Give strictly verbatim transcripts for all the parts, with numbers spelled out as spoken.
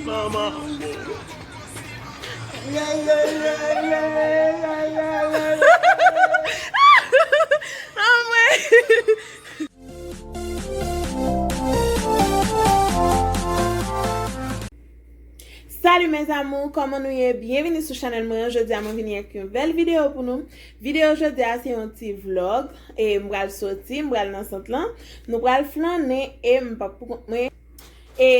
Manman. Salut mes amours, kòman nou ye? Byenvini sou chanèl mwen. Jodi a mwen vini ak yon bèl videyo pou nou. Videyo jodi a se yon ti vlog. E m pral soti, m pral nan sant lan. Nou pral flannen e m p ap pou kont mwen. E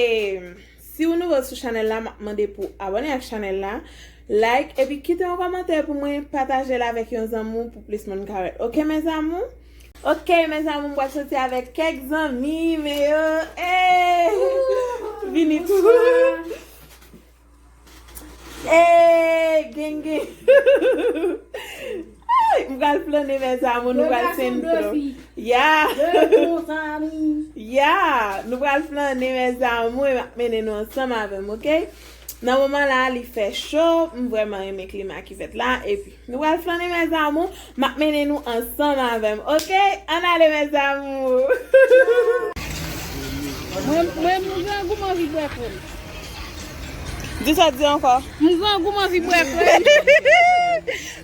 si w nouvo sou chanèl la, m ap mande pou abòne ak chanèl la, like, epi kite yon kòmantè pou mwen, pataje l avèk yon zanmi w pou plis moun ka wè l. Oke, mes amours? Oke, mes amours, m pral soti avèk kèk zanmi, men yo, eh, vini tou. Ey, genge. Ay, m pral flannen, mes amours, nou pral sentro. Ya. Ya, nou pral flannen, mes amours, e m ap mennen nou ansanm avè m, oke? Nan moman la, li fè cho, m vrèman renmen klima ki fèt la, epi nou pral flannen, mes amours, m ap mennen nou ansanm avè m, oke? Ann ale, mes amours. Mwen, mwen, m grangou, m anvi bwè krèm. Di sa, di ankò. M grangou, m anvi bwè krèm.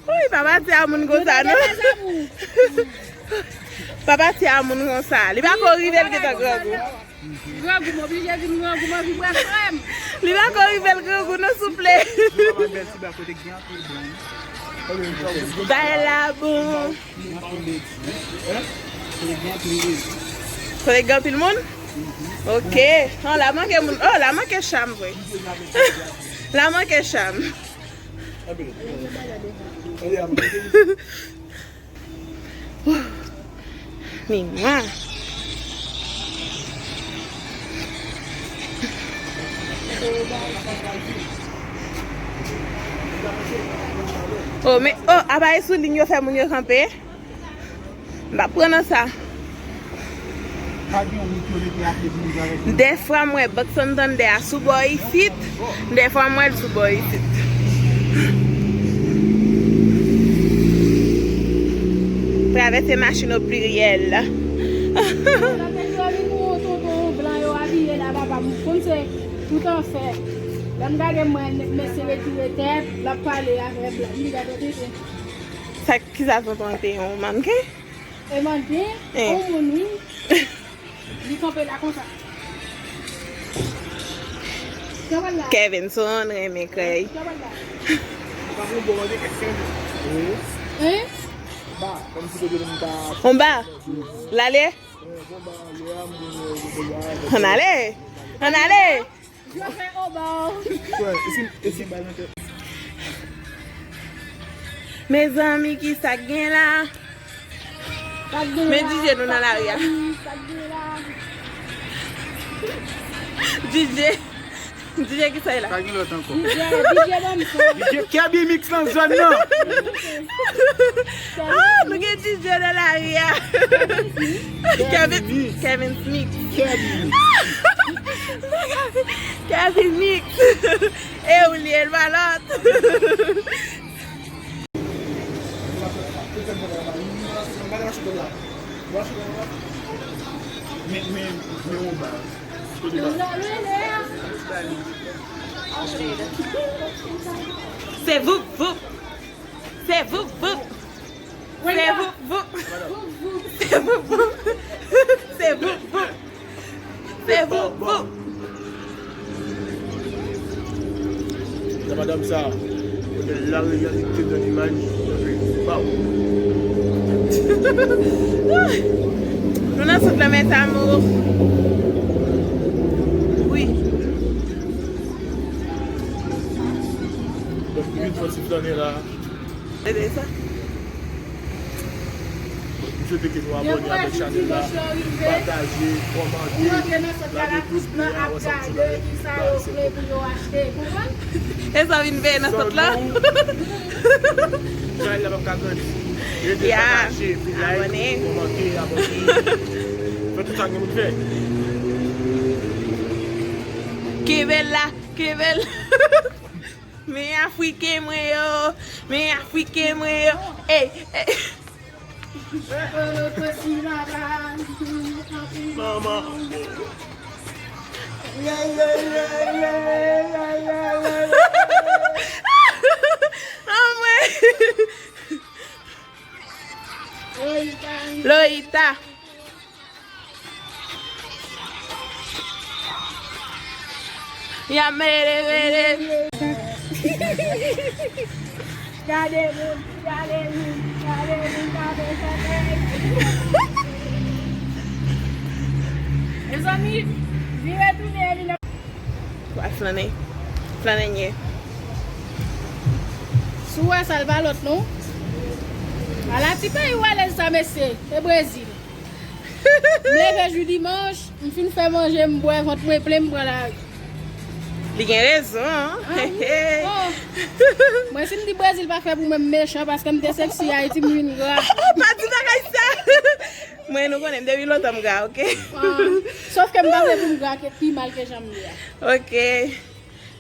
Wi, pa pati a moun konsa, non. Mes amours. Pa pati a moun konsa. Li pa ko rive, l gentan grangou. Grangou, m oblije di m grangou, m anvi bwè krèm. Li pa ko rive, l grangou, non, souple. Bagay la bon. Kote gen anpil moun? Ok. Oh, la manke moun. Oh, la manke cham vre. La manke cham. Mimwa. Oh, men, oh, apa e sou liy yo fè moun yo kanpe? M pa pran nan sa. Dèfwa m wè Bank Santander a sou bò isit, dèfwa m wè l sou bò isit. Travèse machin o pliryèl. Nan peyi yo vin wè tonton blan yo abiye la, papa, m konn se tout anfè. Lè m gade mwen, mesye retire tèt, l ap pale avè blan. M di, gade tete. Sa, kisa tonton an te yon mannequin? E mande, eh, yon moun, wi. Li kanpe la konsa. Kevin son renmen krèy. Hein? Onba. L ale? Ann ale. Ann ale. Mezanmi, ki sa k gen la? Men D J nou nan lari a. D J, D J ki sa e la? Sa gen lòt ankò? D J, D J ban m son. D J Kevin Mix nan zòn nan. Ah, nou gen D J nan lari a. Kevin, Kevin Mix. Kevin Mix. Kevin Mix. E ou li e l pa lòt. Se voup voup. Se voup voup. Se voup voup. Se voup voup. Se voup voup. Se voup voup. Sa madanm sa, kote la reyalite nan imaj, epi, baw. Nou nan sant la, mes amours. Wi. Donk, nou vin fè ti flannen la. Gade sa. M swete ke nou abòne avèk chanèl la, pataje, kòmante, lage pous ble a, wè sa m di la, epi ba l se bon. E sa vin veye nan sant la. Chanèl la p ap ka grandi. Rete pataje, epi like, kòmante, abòne. Fè tout sa gen pou n fè. Kenbe la, kenbe la. Men Afriken mwen yo, men Afriken mwen yo. Ey, ey. Manman. Y ap mele, mele. Gade moun, gade moun, gade moun k ap fè chante. Mezanmi, vire tounen li nan. Wa flannen. Flannen ye. Si w wè sa, l pa lòt non. Ala ti peyi w alèz sa, mesye. E Brezil. M leve jou dimanch, m fin fè manje, m bwè, vant mwen plen, m pran lari. Li gen rezon. Ah, wi. Oh. Mwen, si m di Brezil pa fè pou mwen, m mechan, paske m te seksi Ayiti, m vin gra. Oh, pa di bagay sa. Mwen, nou konnen, m depi lontan m gra, oke? Ah, sof ke m pa vle pou m gra ke pi mal ke jan m ye a. Oke.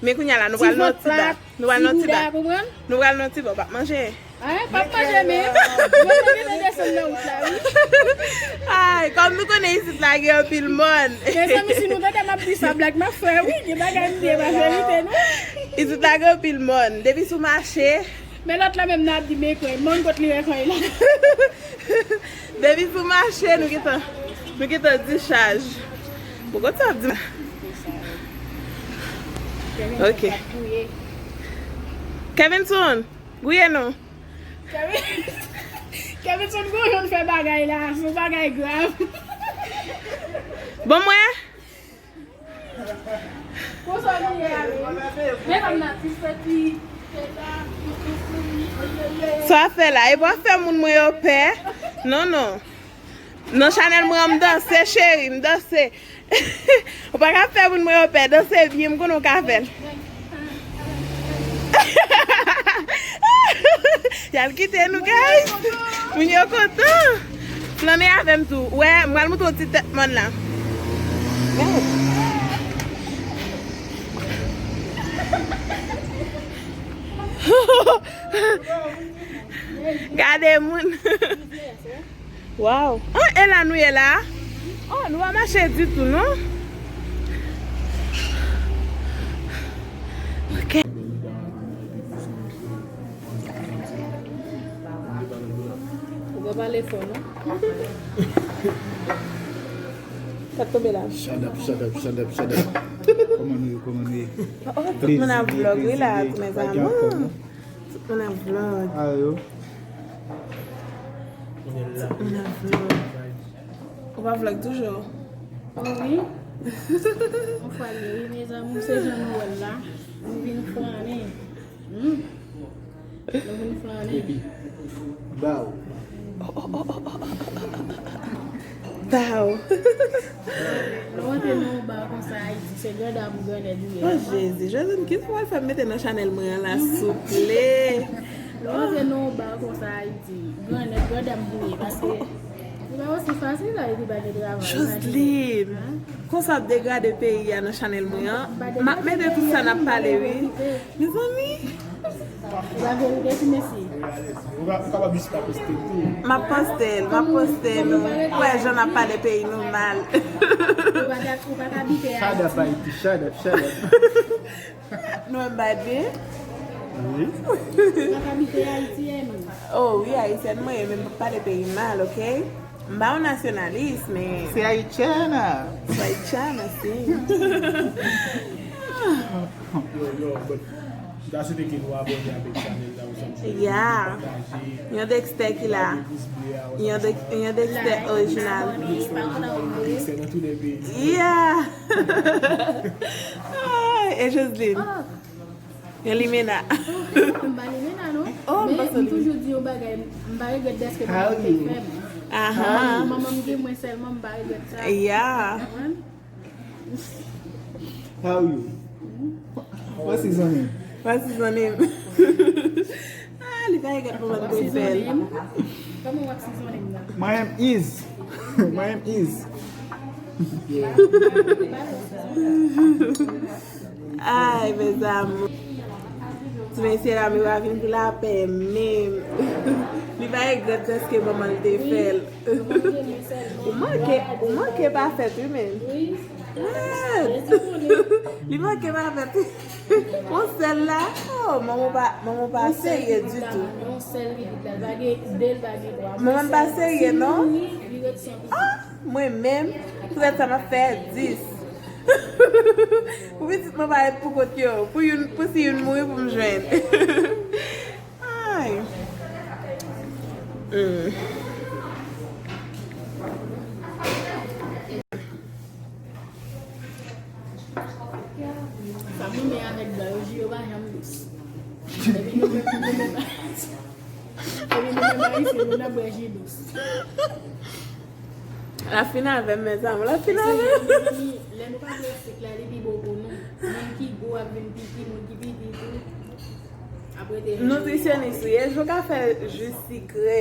Men kounye a la, nou pral nan ti ba. Nou pral nan ti ba. Ti bouda, konprann? Nou pral nan ti ba, w p ap manje. Ay, p ap manje, men. Mwen, mwen gentan desann nan wout la, wi. Ay, kòm nou konnen isit la, gen anpil mòn. Mezanmi, si nou tande m ap di sa, blag m ap fè, wi. Gen bagay m di, e pa verite, non. Isit la, gen anpil mòn. Depi sou mache. Men lòt la menm, n ap di, men kwè, mòn kot li wè kòy la. Depi sou mache, nou gentan, nou gentan dichaj. Bon, kot sa ap di? Ok. Kevinson, gouye non. Kevin, Kevinson gwo jan fè bagay la, se yon bagay grav. Bon, mwen. Konsa nou ye a, men. Men kòm n ap di soti, se la, nou konstwi, oyeye. Sa w ap fè la, e pa fè moun mwen yo pè. Non, non. Nan chanèl mwen an, m danse, cheri, m danse. Ou pa ka fè moun mwen yo pè, danse byen, m konnen w ka fè l. Y al kite nou, guys. Moun yo kontan. Flannen avè m tou. Wè, m pral montre w ti tèt mòn la. Gade moun. Waw. An, e la nou ye la? Oh, nou pa mache ditou, non? Ok. Ou pa pale fò, non? Sa tonbe la. Shut up, shut up, shut up, shut up. Kòman nou ye, kòman nou ye? Oh, tout moun ap vlog, wi, la, mes amours. Tout moun ap vlog. Ayo. Tout moun ap vlog. Ou pa vlog toujou? Oh wi. Yon fwa li, wi, mes amours, se jan nou wè l la. Nou vin flannen. Hmm. Nou vin flannen. Epi, baw. Baw. Lè w antre nan yon ba konsa Ayiti, se grandam ou grannèg ou ye. Oh, Jezi, Jezi, kisa w al fè m mete nan chanèl mwen an la, souple? Lè w antre nan yon ba konsa Ayiti, grannèg, grandam ou ye, paske li pa osi fasil la, epi pa gen travay. Joseline, konsa w ap degrade peyi a nan chanèl mwen an. M ap mete tout sa n ap pale, wi. Mezanmi. E pa verite, ti mesye. Ou ka, ou kapab jis pa poste tou. M ap poste l, m ap poste nou. Wè, jan n ap pale peyi nou mal. Ou pa ka, ou pa ka bite Ayiti. Shut up, Ayiti, shut up, shut up. Nou menm pa t byen? Wi. Ou pa ka bite Ayiti, Amy. Oh, wi, Ayisyèn mwen ye, men m p ap pale peyi mal, oke? M pa yon nasyonalis, men. Se Ayisyèn. Se Ayisyèn, si. Yo, yo, but m ta swete ke nou abòne avèk chanèl la, ou santi. Yeah. Pataje. Yon Dexter ki la. Yon Dex-, yon Dexter orijinal. Dexter nan tout lè peyi. Yeah. Ay, e Joseline. Yon limena. M pa limena, non. Oh, m panse m toujou di yon bagay, m pa regrèt dèske manman m te fè m. Aha. Manman m gen mwen sèlman, m pa regrèt sa. Yeah. Konprann? How you? What's his name? What's his name? Ah, li pa regrèt manman m te fè l. Kòman what's his name la? My name is. My name is. Ay, mes amours. Ti mesye la, men pa vin pou lapè menm. Li pa regrèt dèske manman l te fè l. Ou manke, ou manke pafèt, wi, men. Red. Li manke pafèt. Pou sèl la, oh, manman pa, manman pa serye ditou. Manman pa serye, non? Ah, mwen menm, poutèt sa m ap fè dis. Pou pitit mwen pa ret pou kont yo. Pou youn, pou si youn mouri pou m jwenn. Ay. Hmm. Sa m renmen avèk blan yo, ji yo pa janm dous. Epi nou menm, nou menm, epi nou menm Ayisyen, nou n ap bwè ji dous. L ap fin avè m, mezanmi, l ap fin avè m. Mezanmi, lè nou pa bwè sik la, li pi bon pou nou. Moun ki gwo ap vin piti, moun ki piti tou ap rete jèn. Nitrisyonis ou ye, jou ka fè ji sikre.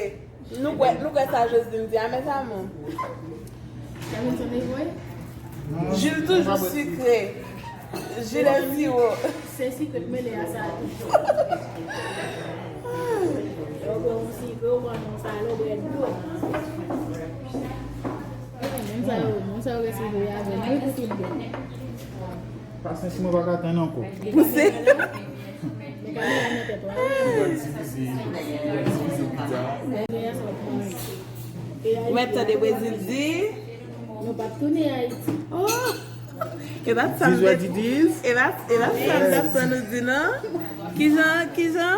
Nou kwè, nou kwè sa Josline di a, mes amours. Sa vin sonn vre? Ji l toujou sikre. Ji lè siwo. Se sikre k mele a sa tou. Lè w bwè yon sikre, ou pran yon sa, lè w bwè dlo. Moun sa yo, moun sa yo resi vre avè nou, wi, pou tout bon. Pasyans mwen pa ka tann ankò. Pouse. Ou mèt tande Brezil di. Nou p ap tounen Ayiti. Oh! E pa sa m te, e pa, e pa sa m t ap tann ou di, non? Kijan, kijan?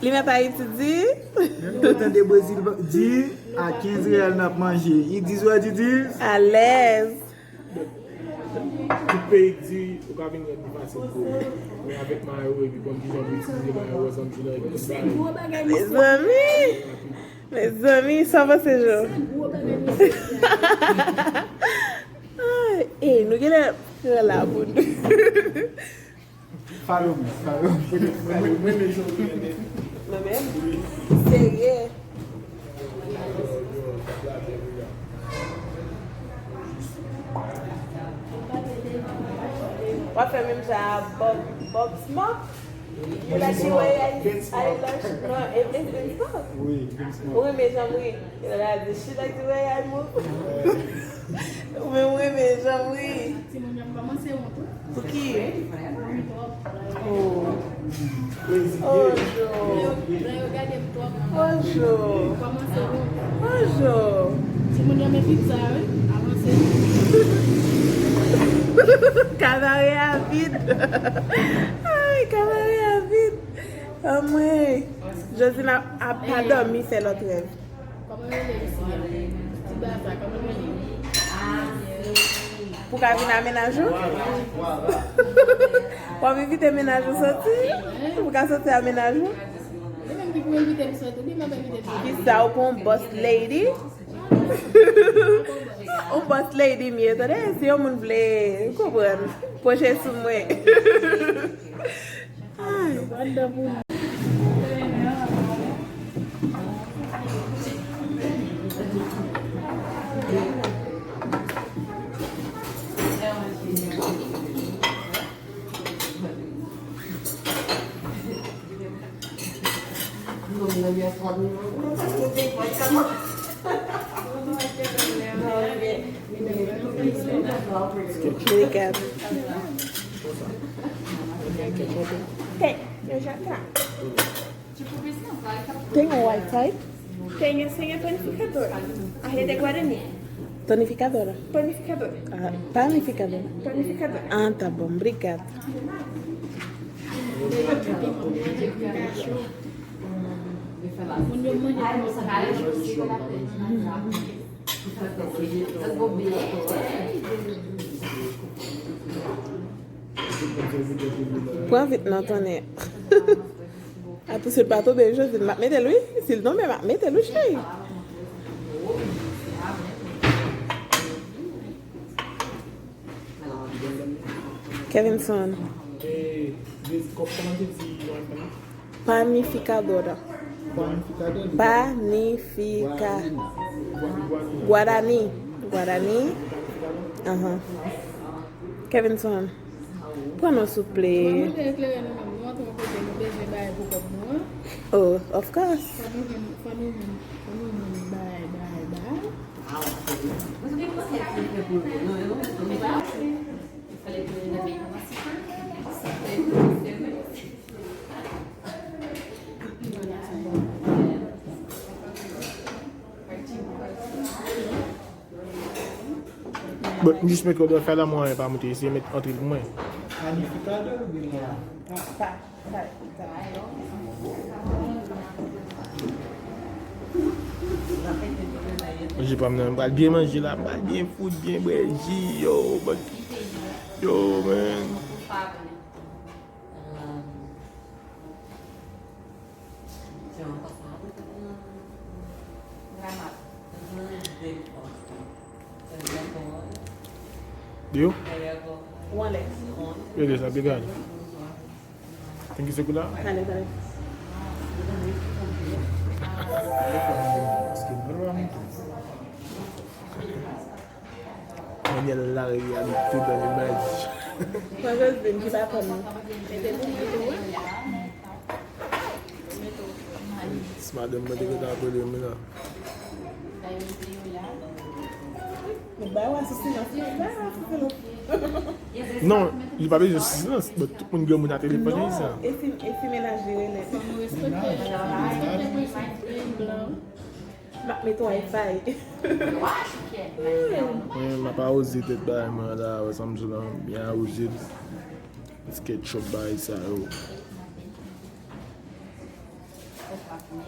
Li mèt Ayiti di. Menm tou tande Brezil di, a kenz reyal n ap manje. Li di, zwa di di. Alèz. Tout peyi k di ou ka vin rant li fasil pou ou. Men avèk mayo epi konn kijan pou itilize mayo, wè zanmi jina epi tout bagay. Mezanmi! Mezanmi, sa pase, Jo? Ay, ey, nou genlè pran la pou nou. Follow me, follow me. Mwen menm, serye. W ap fè menm jan a Bob, Bob Smoke? You like the way I, I launch? No, it, it's been Smoke. Wi, been Smoke. Ou renmen jan m ri? She like the way I move. Ou menm ou renmen jan m ri. Timoun yo kòmanse wont tou. Pou ki? Pou ri twòp. Oh. Oh, Jo. Lè yo, lè yo gade m twòp. Oh, Jo. Kòmanse wont. Oh, Jo. Timoun yo men pizza, wi. Avanse. Kabare a vid. Ay, kabare a vid. Anmwey. Josina ap pa dòmi fè lòt rèv. Kòman yo rele isi a? Ti baz la, kòman yo rele? Pou ka vin a mennaj ou? W ap envite mennaj ou soti? Pou ka soti a mennaj ou? Li menm ki pou envite m soti, oubyen m ap envite m soti? Kisa, ou pou yon boss lady? Yon boss lady m ye, tande? Si yon moun vle, ou konprann, pwoche sou mwen. Ay. Obrigada. Tem, eu já trago. Tem o Wi-Fi? Tem, eu tenho a panificadora. A rede é Guarani. Tonificadora? Panificadora. Ah, panificadora. Panificadora. Ah, tá bom, obrigada. Pran vit non, tonnè. Atousyèl pa tonbe, Josine, m ap mete l, wi. Si l tonbe, m ap mete l, wi, cheri. Kevinson. Eh, kòman te di Wi-Fi? Panificadora. Panificadora. Panifica-, Guarani. Guarani. Guarani. Aham. Kevinson. Pran non, souple. Mwen mande eklere nou menm. Nou antre yon kote, nou bezwen bagay pou kòb nou an. Oh, of course. Fò nou jwenn, fò nou jwenn, fò nou jwenn bagay, bagay, bagay. But m jis met kòb nan fè la, mwen pa monte isi, met antre l pou mwen. Panifikadò oubyen mwen? Pa, pa, pa. Manje pa m nan, m pral byen manje la, m pral byen fout, byen bwè ji, yo, but, yo, man. Yo? Ou anlè. Yo, deja, degaje. Thank you, Sekula. Anlè, anlè. Paske mwen pa monte. Daniel la reyalite dan limaj. Mwen jis di m ki pa konn. Mete pou mete, wi. Si madanm mwen te gentan ap rele m la. Mwen ba w asistans, mwen ba w asistans. Non, li pa bezwen asistans, but tout moun gen moun a telefòn li sa. Non, e si, e si mennaj li rele? M ap met wifi. Mwen, m ap awoze tèt bagay mwen la, wè sa m di w la, m byen awoze l. Sketch up bagay sa yo.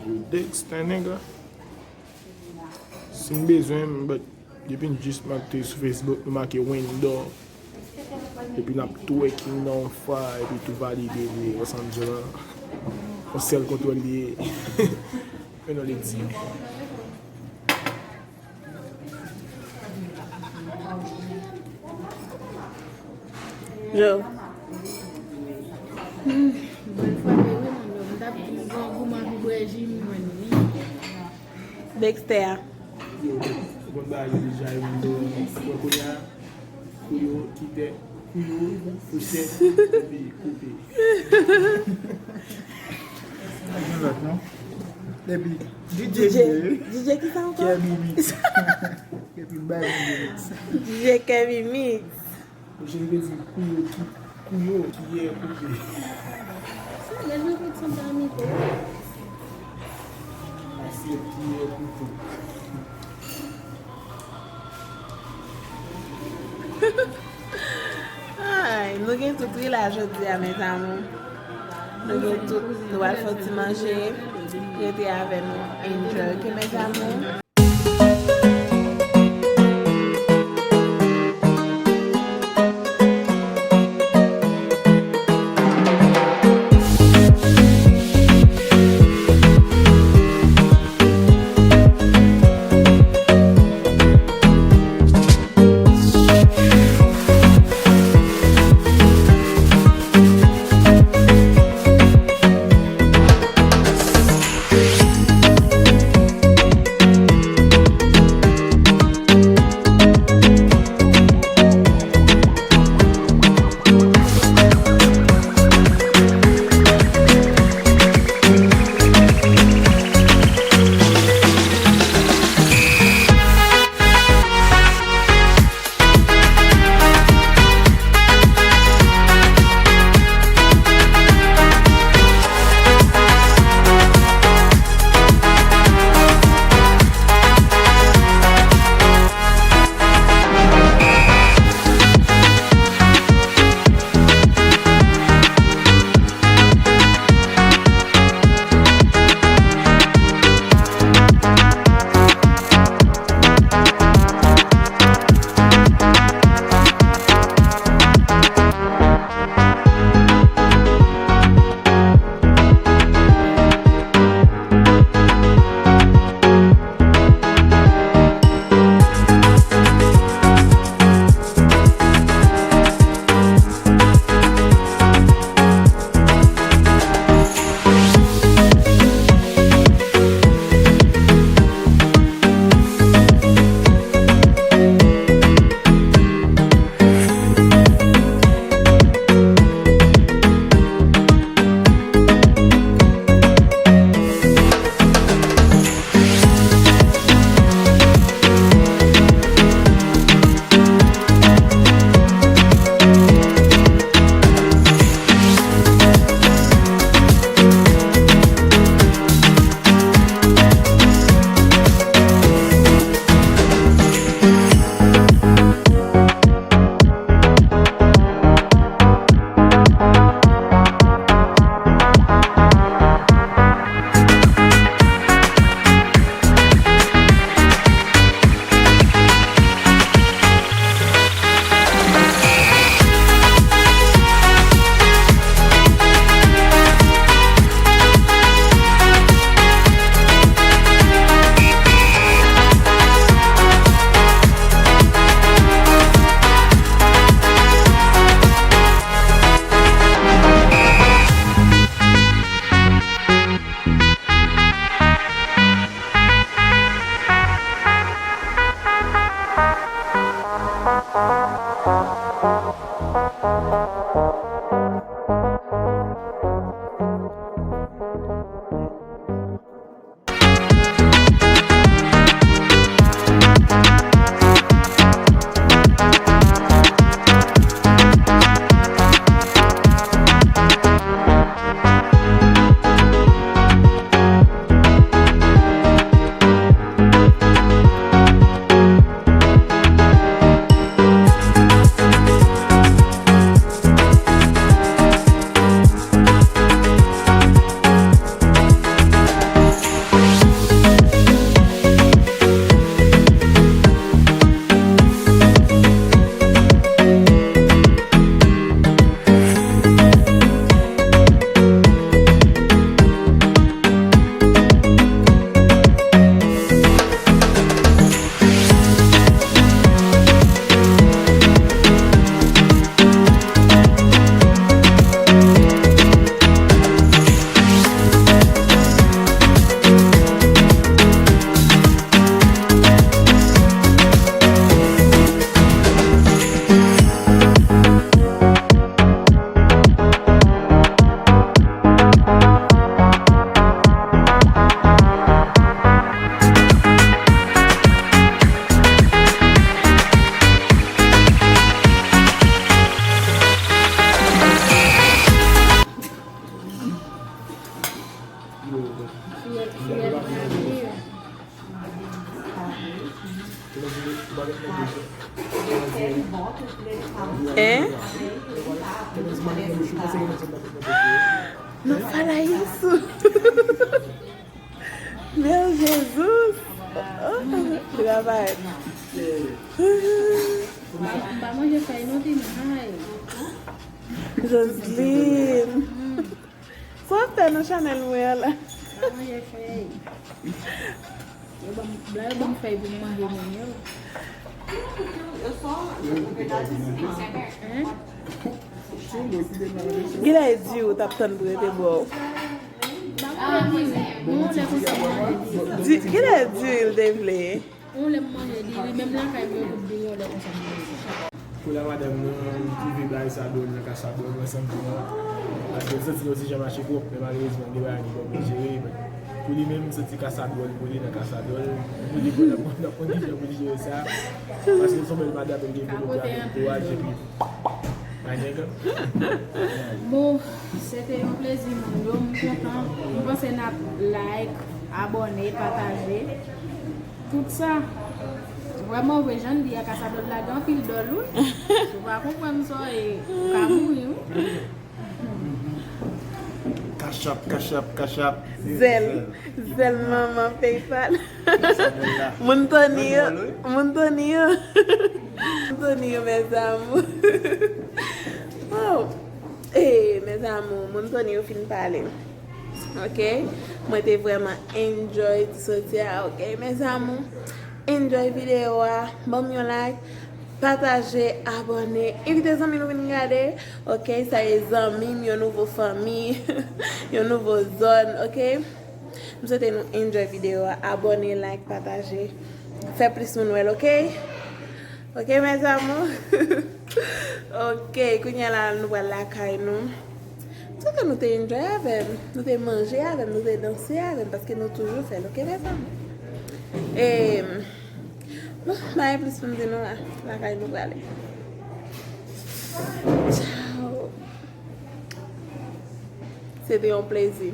Yo Dexter, nèg la. Si m bezwen m, but depi m jis m ap te sou Facebook, nou make Wendor. Epi n ap twerking nan yon fwa, epi tou valide vre, wè sa m di w la. Yon sèl kontwòl li ye. Men non, li di. Yo. Hmm, bèl fwa, men wi, mwen menm, m t ap di m grangou, m anvi bwè ji, m jwenn li. Dexter a. Yo, ou konn bagay yo deja, yo, yo, yo, kounye a. Kouyo, kite, kouyo, fousèt, epi koupe. Pa gen lòt, non? Epi D J, D J, D J ki sa ankò? Kèbi Mix. Epi Baby Mix. D J Kèbi Mix. Ou jwenn te di kouyo ki, kouyo, kiyè, koupe. Sa, lè jwe kout san pa mikwo. Asyèt, kiyè, kouto. Ay, nou gen tout wi la jodi a, mes amours. Nou gen tout, nou pral fè ti manje. Rete avè nou, enjoy, ok, mes amours? Nan fala isso. Meu Jesus! Travay. M pa manje fèy non, Tina. Joseline. Sa w ap fè nan chanèl mwen an la? M pa manje fèy. Yo ban m, blan yo ban m fèy pou m manje menm yo. Hein? Kilè diri w t ap tann pou yo te ba w? Kilè diri l te vle? Yon lè m manje diri, menm lakay mwen yo kout diri yon lè konsa m manje. Pou la madanm nan, m twouve bagay sa dwòl nan Kasadwòl, mwen santi mwen, paske m santi yon ti jan mache pwòp, men malerezman, gen bagay ki pa oblije rele, men pou li menm, m santi Kasadwòl pou li nan Kasadwòl, pou li, pou l ap konn ki jan pou li jere sa, paske l se yon bèl madanm, l gen volonte avèk kouraj, epi, my nigga. Bon, se te yon plezi, moun yo, m kontan, m panse n ap like, abòne, pataje. Tout sa. Vrèman vre, jan n di a, Kasadwòl la gen anpil dòl, wi. Ou pa konprann sa, e, ou ka mouri, wi. Cash App, Cash App, Cash App. Zèl. Zèl manman PayPal. Moun Tony yo. Moun Tony yo. Moun Tony yo, mes amours. Oh. Eh, mes amours, moun Tony yo fin pale. Ok? Mwen te vrèman enjoy ti soti a, ok, mes amours? Enjoy videyo a, ban m yon like, pataje, abòne, envite zanmi nou vin gade, ok? Sa e zanmi m, yon nouvo fanmi, yon nouvo zòn, ok? M swete nou enjoy videyo a, abòne, like, pataje, fè plis moun wè l, ok? Ok, mes amours? Ok, kounye a la, nou pral lakay nou. M swete nou te enjoy avè m, nou te manje avè m, nou te danse avè m, paske nou toujou fè l, ok, mes amours? E, bon, pa gen plis pou m di nou la, lakay nou prale. Tchao. Se te yon plezi.